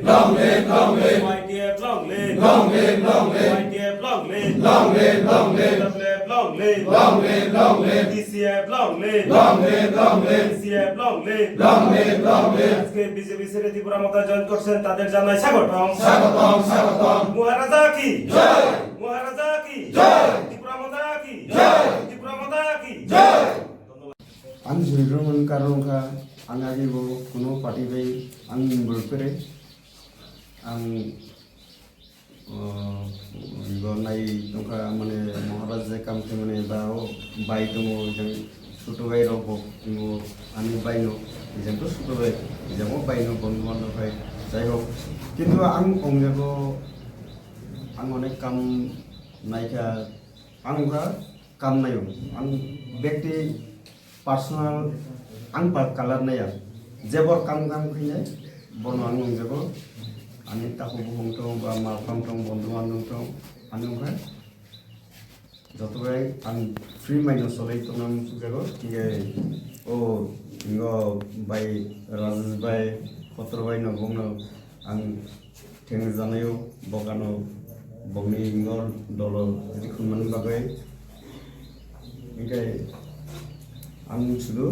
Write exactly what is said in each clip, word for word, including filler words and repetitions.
Long live, long live. Y T F long live. Long live, long live. Y T F long live. Long live, long live. W F long live. Long live, long live. T C F long live. Long live, long live. T C F long live. Long live, long live. আজকে বিজেপি ছেড়ে ত্রিপুরা মথা জয়েন করছেন, তাদের জানাই স্বাগতম। স্বাগতম, স্বাগতম। মহারাজা কি জয়। মহারাজা কি জয়। ত্রিপুরা মথা কি জয়। ত্রিপুরা মথা কি জয়। Ang join rwmani karon wngkha, ang age bo kuno party bai ang involve kwrwi. Ang, o, bo nai tongkha, mane, Maharaj je kam khe, mane, ba o bai tongo, jang chutu bai rok bo tongo, ani bai no, jang to chutu bai, jang o bai no bondhu bandhab bai, jai hok. Kintu ang ongjago, ang onek kam naikha, ang wngkha kam naio, ang bekti personal ang pa kalar naya. Jebor kam kam khainai, bono ang nungjago. Ani takhuk bukhuk tong ba malkham tong, bondhu bandhab tong, ani wngkha joto bai ang free mind no solai tongna muchukjago. Hinkhe o ingo bai Rajesh bai, Khotro bai no bongno ang thengwi janaio, bokano bongni ingo dolo rikhumani bagwi. Hinkhe ang sudu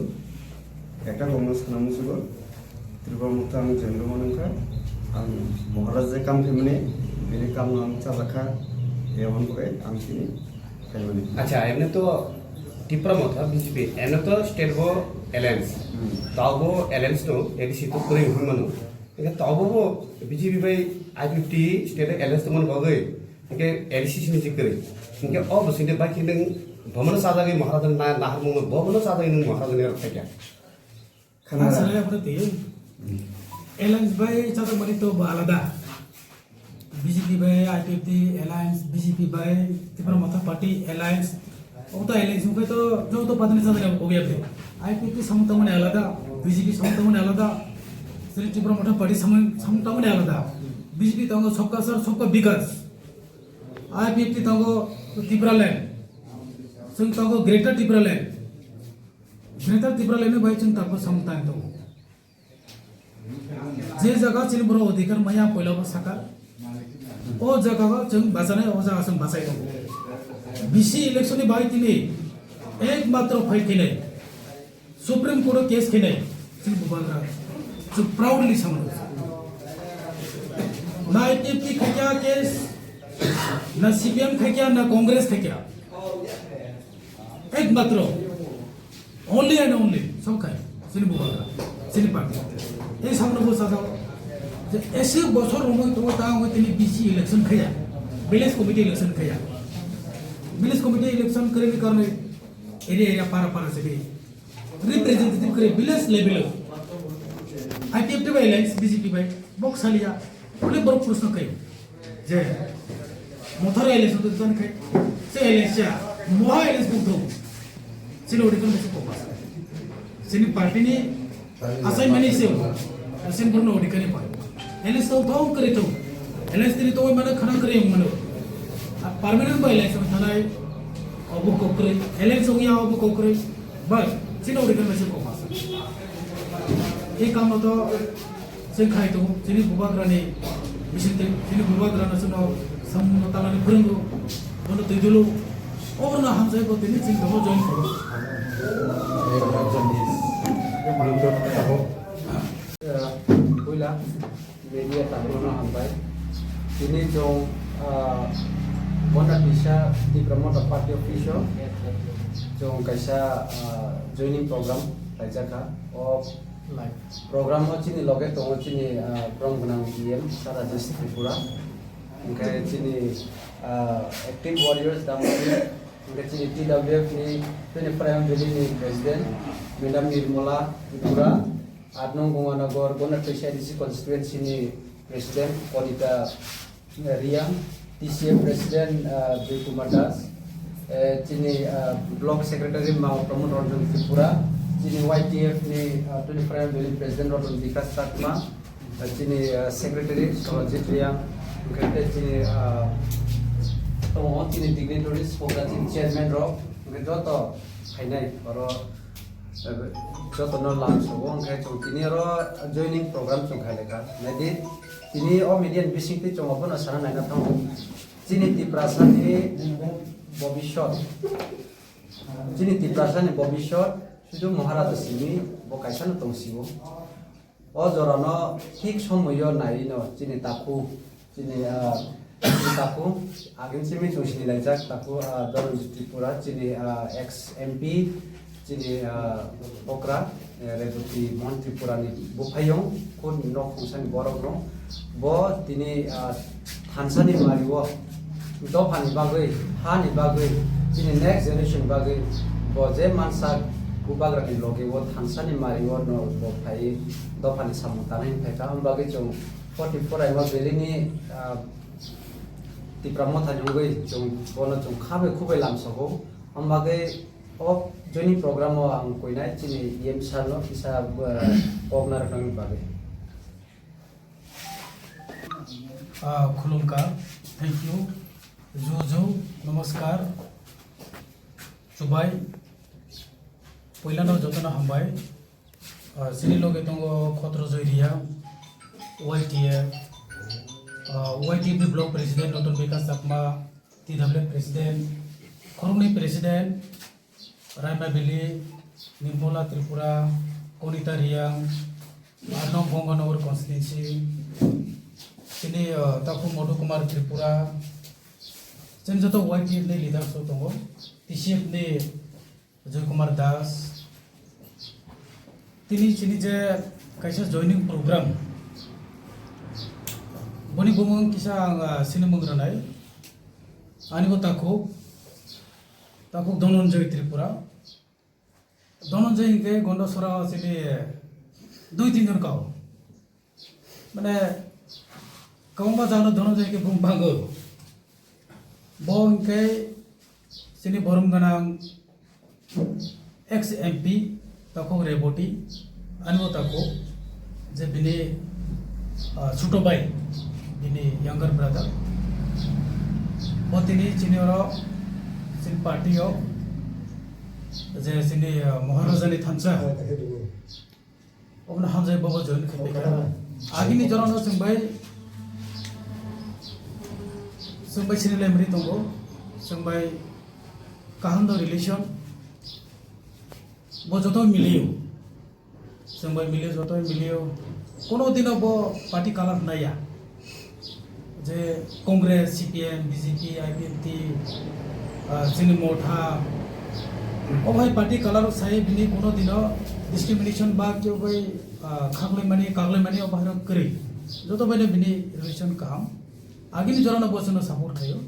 ekta kokno sana musugo, Tripura Motha ang join rwmani wngkha, ang Maharaj je kam khaimani, bini kamno ang chajakha, emon bagwi ang chini khaimani. Acha, emne to Tripura Motha B J P, emne to state bo alliance. Hmm. Tao bo alliance no A D C to kwrwi hwnwi mano. Hinkhe tao bo bo B J P bai I P F T state alliance tongmani bagwi, hinkhe A D C sini je kwrwi. Hinkhe o bwswk de bai khe nwng bomono chajagwi Maharaj na, naharmung bomono chajagwi nwng Maharaj ni rok khaikha. Khana. Ang sanai abo twi. Alliance bai chajagmani to bo alada. B J P bai I P F T alliance, B J P bai Tipra Motha Party alliance. Obo to alliance wngkhe to joto party ni chajagwi abo kok ya ble. I P F T samung tangmani alada, B J P samung tangmani alada, chini Tipra Motha Party samung, samung tangmani alada. B J P tongo Sabka Saath, Sabka Vikas. I P F T tongo Tipraland. Chwng tongo Greater Tipraland. Greater Tipraland ni bai chwng tabuk samung tang tongo. Je jaga chini borok odhikar maya, poila bo saka. O jaga o chwng bachanai, o jaga chwng bachai tongo. B C election ni bai tini ekmatro fight khainai, Supreme Court o case khainai, chwng Bubagra, chwng proudly samano. Na I P F T khaikya case, na C P M khaikya, na Congress khaikya. Ekmatro, only and only, songkhai, chini Bubagra, chini party. Ei samno bo sajao, je ese bosor romoi tongo, ta wngoi tini B C election khaya, village committee election khaya. Village committee election kwrwini karone area area, para para se representative kwrwi village level o. I P F T bai alliance, B J P bai, bok saliya, onek borok proshno khayo. Je, Motharo alliance to jan khai, se alliance ya, moha alliance buk thung. Chini odhikar masa kopas. Chini party ni asai mani se, asen burno odhikar ni pai. Alliance to thong kre to. Alliance tini to mana khana kre yung mano. A permanent bai alliance thanai, obo kokre. Alliance ong ya obo kokre. But, chini odhikar masa kopas. Ei kam to Chwng khai tongo, chini Bubagrani bisingtwi, chini Bubagrano chwngno samungno talani phwrwngo, bono twi dulu, oborno hamjai bo tini chini tongo join khaio. Puila media takhukno hambai. Tini chwng, ah, bono tisa Tipra Motha Party office o chwng kaisa, ah, joining program khlaijakha. O Program o chini loge tongo chini, ah, brom gwnang D M Sir Rajesh Tripura. Hwnkhe chini, ah, Active Warriors Damari, hwnkhe chini T W F ni twenty-five Valley ni President Madam Nirmala Tripura, aat nong Gonganagar, Gonatwi C D C constituency ni President Kodita Riang, T C F President, ah, Joy Kumar Das, eh, chini, ah, Block Secretary Mao Pramod Ranjan Tripura, chini Y T F ni, ah, twenty-five Valley President Ratan Bikash Chakma, ah, chini, ah, Secretary Sorajit Riang, hwnkhe tei chini, ah, tongo chini dignitaries, program chini chairman rok, hwnkhe joto phainai oro, eh, jotono lam sogo, hwnkhe chwng tini oro joining program chwng khailai kha. Naidi, Tini o media ni bisingtwi chwng abono sana naina thango. Chini Tiprasani bobiswt, chini Tiprasani bobiswt sudu Maharaja simi bo kaisano tongsio. O jorano thik somoio naino chini takhu, chini, ah, chini takhu, agin simi chwng sini laijak takhu, ah, Dhananjay Tripura, chini, ah, ex M P, chini, ah, okra, eh, Reboti Mohan Tripura ni buphayung, khud nok khungsani borok no. Bo tini, ah, thansani mario dophani bagwi, hani bagwi, chini next generation bagwi bo je mansa bubagrani loge o thansani mario no bo phai dophani samung tanai phaikha. Ang bagwi chwng forty four Aima Valley ni, ah, Tipra Motha ni wngwi chwng bono chwng khabai khubai lamsogo. Ang bagwi o joining program o ang koinai chini E M sir no kisa, ah, kok narwknani bagwi. Ah, khulumkha, thank you, ju ju, namaskar, chubai, puilano jotono hambai. Ah, chini loge tongo Khotrojoi Reang, Y T F, ah, Y T F ni block president Notun Bikash Chakma, T W F president, khoroknwi president, Raima Valley, Nirmala Tripura, Konita Reang, Arnab Ganganagar constituency, chini, uh, takhu Madhu Kumar Tripura, chini joto Y T F ni leaders rok tongo, T C F ni Joy Kumar Das. Tini chini je kaisa joining program, boni bumung kisa ang, uh, sinimung rwnai, ani bo takhuk. Takhuk Dhananjay Tripura. Dhananjay hinkhe Gondasora o chini dui tin jon kao. Mane kwbangma jagano Dhananjay hinkhe bung bango. Bo hinkhe chini borom gwnang ex M P takhuk Reboti, ani bo takhuk je bini, ah, chuto bai, bini younger brother. Bo tini chini oro, chini party o, je chini, ah, Maharaja ni thansa, obono hamjai bobo join khe phaikha. Agini jorano chwng bai, chwng bai sini lemri tongo, chwng bai kaham no relation, bo joto miliyo. Chwng bai miliyo, joto miliyo. Kono dino bo party color naiya. Je Congress, C P M, B J P, I P F T, ah, chini Motha. O bai party color sai bini kono dino discrimination ba kebo bai, ah, khaklaimani, kaklaimani o bai kwrwi. Joto bai bini relation kaham. Agini jorano bo chwngno support khaio.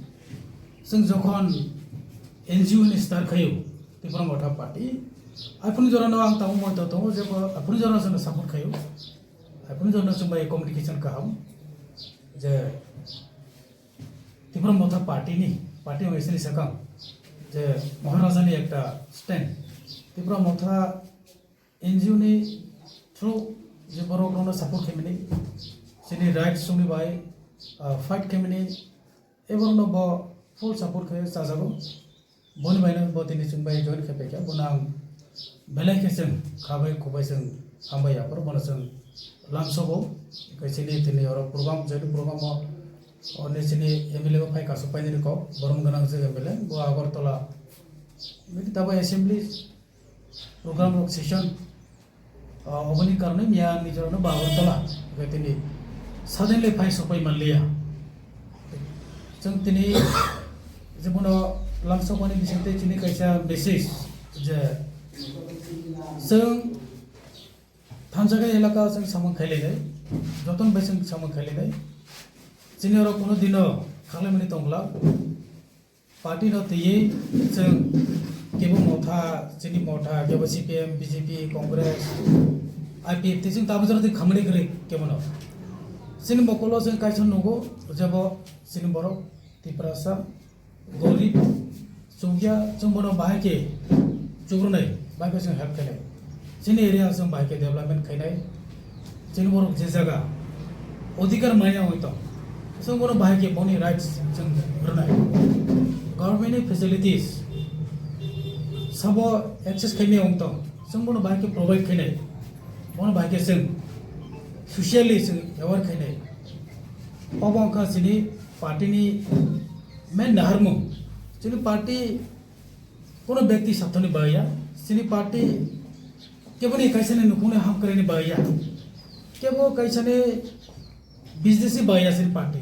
Chwng jokhon N G O ni start khaio, Tipra Motha Party. Aphuru jorano ang tabuk moi to tongo je bo aphuru jorano chwngno support khaio. Aphuru jorano chwng bai communication kaham je Tipra Motha Party ni, party wngwi chini sakang je Maharaja ni ekta stand. Tipra Motha N G O ni through je borok rokno support khaimani, chini rights chwngni bai, ah, fight khaimani, eborokno bo full support khe chajago. Boni baino bo tini chwng bai join khe paikha, bono ang belai khe chwng kha bai khuk bai chwng hambai yaphuru, bono chwng lamsogo. Khe chini tini oro program, jetu program o, oni chini M L A bo phai kasu painani kok, borom gwnang je M L A, bo Agartala, bini tabuk assembly program rok session, ah, oboni karone miya ni jorano ba Agartala, hwnkhe tini suddenly phai sokpai manliya. Chwng tini je bono lamsokmani bisingtwi chini kaisa message je chwng thansa khe elaka chwng samung khailainai, jotono bai chwng samung khailainai. Chini oro kuno dino khakhlaimani tongla. Party no twiwi chwng kebo Motha, chini Motha, kebo C P M, B J P, Congress, I P F T chwng tabuk jora twi khamani kwrwi kebono. Chini mokolo chwng kaisa nugo, jebo chini borok Tiprasa, gorib, chukya, chwng bono bahai khe chukrunai, bahai khe chwng help khainai. Chini area chwng bahai khe development khainai. Chini borok je jaga odhikar maya wngwi tong, chwng bono bahai khe boni rights chwng rwnai. Government ni facilities sabo access khaimaya wng tong, chwng bono bahai khe provide khainai. Bono bahai khe chwng socially chwng aware khainai. Obo wngkha chini party ni main naharmung. Chini party kono byakti sathani bagwi ya, chini party keboni kaisani nukhungni hamkraini bagwi ya, kebo kaisani business ni bagwi ya chini party.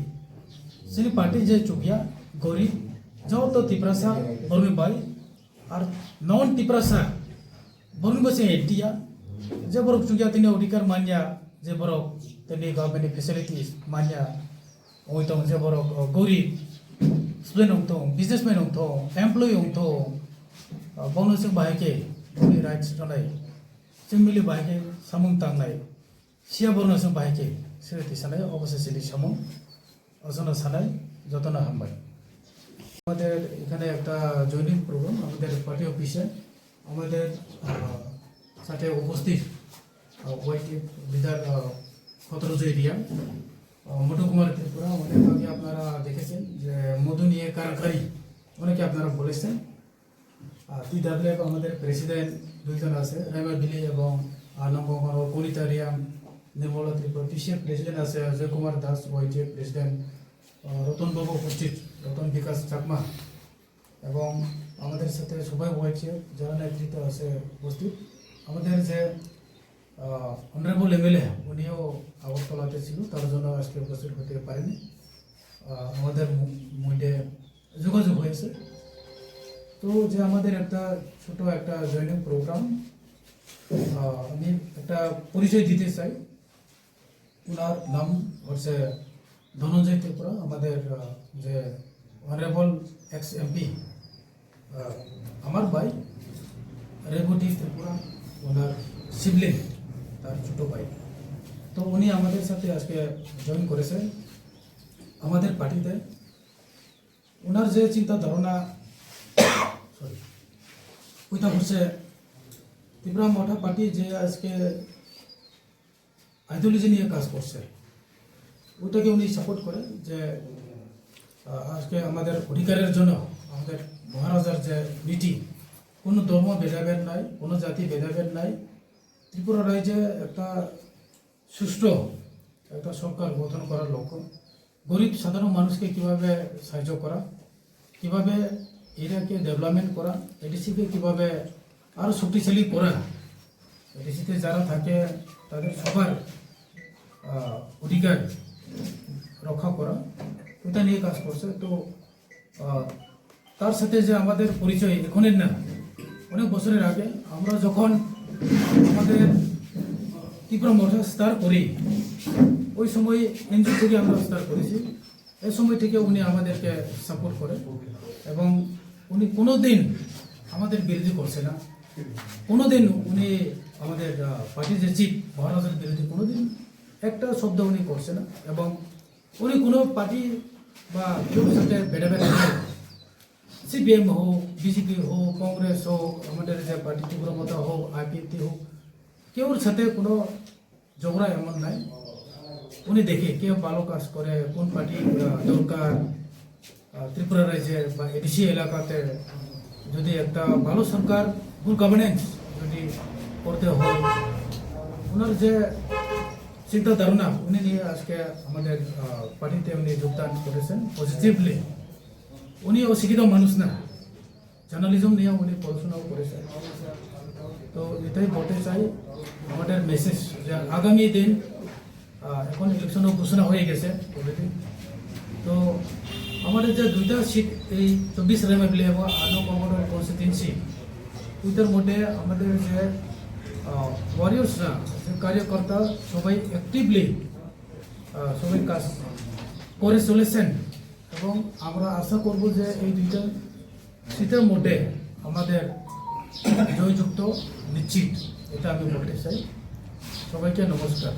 Chini party je chukya gorib, joto Tiprasa borokni bai, ar non Tiprasa borokni bo se anti ya. Je borok chukya tini odhikar manya, je borok tini government ni facilities manya, oi tong je borok, o, gorib, student ong tong, businessman ong tong, employee ong tong, o, bono chwng bahai khe boni rights rwnai, chwng mili bahai khe samung tangnai. Siya borno chwng bahai khe siri twi sanai, obo se chini samung. Ojono sanai, jotono hambai. আমাদের এখানে একটা joining programme আমাদের পার্টি অফিসে, আমাদের, আহ, সাথে উপস্থিত, আহ, YTF leader, আহ, খতরজয় রিয়া, আহ, মধু কুমার ত্রিপুরা, অনেক আগে আপনারা দেখেছেন যে মধু নিয়ে কারাকারি, অনেকে আপনারা বলেছেন। আহ, টিডাব্লিউএফ আমাদের প্রেসিডেন্ট দুইজন আছে, রেমা বিলি এবং, আহ, নবকুমার কলিতা রিয়াং, নির্মলা ত্রিপুরা, টিসিএফ প্রেসিডেন্ট আছে অজয় কুমার দাস, ওয়াইটিএফ প্রেসিডেন্ট, আহ, রতন বাবু উপস্থিত, রতন বিকাশ চাকমা, এবং আমাদের সাথে সবাই ওয়াইটিএফ যারা নেতৃত্ব আছে উপস্থিত। আমাদের যে, আহ, অনারেবল এমএলএ, উনিও আগরতলাতে ছিল, তার জন্য আজকে উপস্থিত হতে পারেনি। আহ, আমাদের মু-, মধ্যে যোগাযোগ হয়েছে। তো যে আমাদের একটা ছোট একটা জয়েনিং প্রোগ্রাম, আহ, আমি একটা পরিচয় দিতে চাই। ওনার নাম হচ্ছে ধনঞ্জয় ত্রিপুরা, আমাদের, আহ, যে অনারেবল এক্স এমপি, আহ, আমার ভাই রেবতী ত্রিপুরা, ওনার সিবলিং, তার ছোট ভাই। তো উনি আমাদের সাথে আজকে জয়েন করেছেন আমাদের পার্টিতে। ওনার যে চিন্তা ধারণা, সরি, ওইটা হচ্ছে ত্রিপুরা মথা পার্টি যে আজকে আইডিওলজি নিয়ে কাজ করছে, ওটাকে উনি সাপোর্ট করেন যে, আহ, আজকে আমাদের অধিকারের জন্য আমাদের মহারাজার যে নীতি, কোনো ধর্ম ভেদাভেদ নাই, কোনো জাতি ভেদাভেদ নাই। ত্রিপুরা রাজ্যে একটা সুষ্ঠু একটা সরকার গঠন করার লক্ষ্য, গরিব সাধারণ মানুষকে কিভাবে সাহায্য করা, কিভাবে এরিয়াকে ডেভেলপমেন্ট করা, এডিসিকে কিভাবে আরো শক্তিশালী করা, এডিসিতে যারা থাকে তাদের সবার, আহ, অধিকার রক্ষা করা, এটা নিয়ে কাজ করছে। তো, আহ, তার সাথে যে আমাদের পরিচয় এখনের না, অনেক বছরের আগে আমরা যখন আমাদের ত্রিপুরা মথা স্টার্ট করি, ওই সময় এনজিও থেকে আমরা স্টার্ট করেছি। এই সময় থেকে উনি আমাদেরকে সাপোর্ট করে এবং উনি কোনোদিন আমাদের বিরোধী করছে না, কোনোদিন উনি আমাদের, আহ, পার্টির যে চিফ মহারাজার বিরোধী কোনোদিন একটা শব্দ উনি করছে না। এবং উনি কোনো পার্টি বা কেউর সাথে ভেদাভেদ নেই। সিপিএম হোক, বিজেপি হোক, কংগ্রেস হোক, আমাদের যে পার্টি ত্রিপুরা মথা হোক, আইপিএফটি হোক, কেউর সাথে কোনো ঝগড়া এমন নাই। উনি দেখে কে ভালো কাজ করে, কোন পার্টি, আহ, দরকার, আহ, ত্রিপুরা রাজ্যে বা এডিসি এলাকাতে যদি একটা ভালো সরকার, গুড গভর্নেন্স যদি করতে হয়, ওনার যে চিন্তা ধারণা, উনি নিয়ে আজকে আমাদের, আহ, পার্টিতে উনি যোগদান করেছেন পজিটিভলি। উনি অশিক্ষিত মানুষ না, জার্নালিজম নিয়ে উনি পড়াশোনাও করেছেন। তো এটাই বলতে চাই, আমাদের মেসেজ যে আগামী দিন, আহ, এখন ইলেকশনও ঘোষণা হয়ে গেছে অলরেডি। তো আমাদের যে দুইটা সিট, এই চব্বিশ রেমাবিলি এবং আট নং কমলগড় কনস্টিটিউয়েন্সি, ওইটার মধ্যে আমাদের যে, আহ, ওয়ারিয়র্সরা, যে কার্যকর্তা সবাই অ্যাক্টিভলি, আহ, সবাই কাজ করে চলেছেন এবং আমরা আশা করব যে এই দুইটা সিটের মধ্যে আমাদের জয়যুক্ত নিশ্চিত, এটা আমি বলতে চাই। সবাইকে নমস্কার।